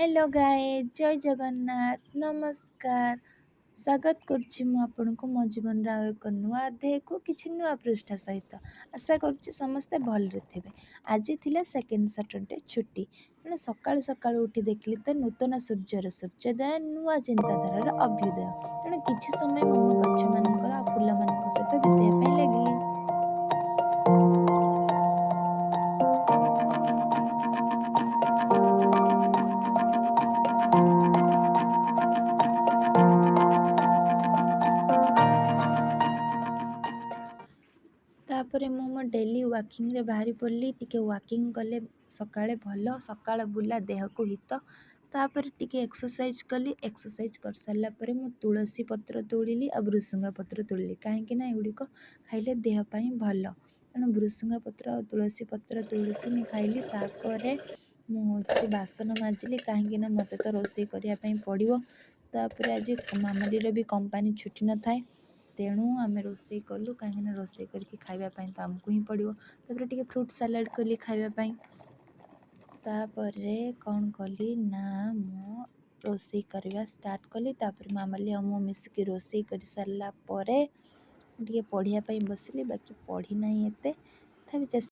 Hello guys, ଜୟ ଜଗନ୍ନାଥ, ନମସ୍କାର। ସ୍ୱାଗତ କରୁଛି ମୁଁ ଆପଣଙ୍କୁ ମୋ ଜୀବନର ଆଉ ଏକ ନୂଆ ଅଧ୍ୟାୟକୁ କିଛି ନୂଆ ପୃଷ୍ଠା ସହିତ। ଆଶା କରୁଛି ସମସ୍ତେ ଭଲରେ ଥିବେ। ଆଜି ଥିଲା ସେକେଣ୍ଡ ସଟରଡ଼େ ଛୁଟି, ତେଣୁ ସକାଳୁ ସକାଳୁ ଉଠି ଦେଖିଲି ତ ନୂତନ ସୂର୍ଯ୍ୟର ସୂର୍ଯ୍ୟୋଦୟ, ନୂଆ ଚିନ୍ତାଧାରାର ଅଭ୍ୟୁଦୟ। ତେଣୁ କିଛି ସମୟ ମୁଁ ମୋ ଗଛମାନଙ୍କର ଆଉ ଫୁଲମାନଙ୍କ ସହିତ ବିତେଇବା ପାଇଁ ଲାଗିଲି। ତାପରେ ମୁଁ ମୋ ଡେଲି ୱାକିଂରେ ବାହାରି ପଡ଼ିଲି। ଟିକେ ୱାକିଂ କଲେ ସକାଳେ ଭଲ, ସକାଳ ବୁଲା ଦେହକୁ ହିତ। ତାପରେ ଟିକେ ଏକ୍ସରସାଇଜ୍ କଲି। ଏକ୍ସରସାଇଜ୍ କରିସାରିଲା ପରେ ମୁଁ ତୁଳସୀ ପତ୍ର ତୋଳିଲି ଆଉ ଭୃସୁଙ୍ଗା ପତ୍ର ତୋଳିଲି, କାହିଁକି ନା ଏଗୁଡ଼ିକ ଖାଇଲେ ଦେହ ପାଇଁ ଭଲ। ତେଣୁ ଭୃସୁଙ୍ଗା ପତ୍ର ଆଉ ତୁଳସୀ ପତ୍ର ତୋଳିକି ମୁଁ ଖାଇଲି। ତାପରେ ମୁଁ ହେଉଛି ବାସନ ମାଜିଲି, କାହିଁକି ନା ମୋତେ ତ ରୋଷେଇ କରିବା ପାଇଁ ପଡ଼ିବ। ତାପରେ ଆଜି ମାମାଲିର ବି କମ୍ପାନୀ ଛୁଟି ନଥାଏ, ତେଣୁ ଆମେ ରୋଷେଇ କଲୁ, କାହିଁକିନା ରୋଷେଇ କରିକି ଖାଇବା ପାଇଁ ତ ଆମକୁ ହିଁ ପଡ଼ିବ। ତାପରେ ଟିକେ ଫ୍ରୁଟ୍ ସାଲାଡ଼୍ କଲି ଖାଇବା ପାଇଁ। ତାପରେ କ'ଣ କଲି ନା ମୁଁ ରୋଷେଇ କରିବା ଷ୍ଟାର୍ଟ କଲି। ତାପରେ ମାମାଲି ଆଉ ମୁଁ ମିଶିକି ରୋଷେଇ କରିସାରିଲା ପରେ ମୁଁ ଟିକେ ପଢ଼ିବା ପାଇଁ ବସିଲି, ବାକି ପଢ଼ି ନାହିଁ ଏତେ, ତଥାପି ଚେଷ୍ଟା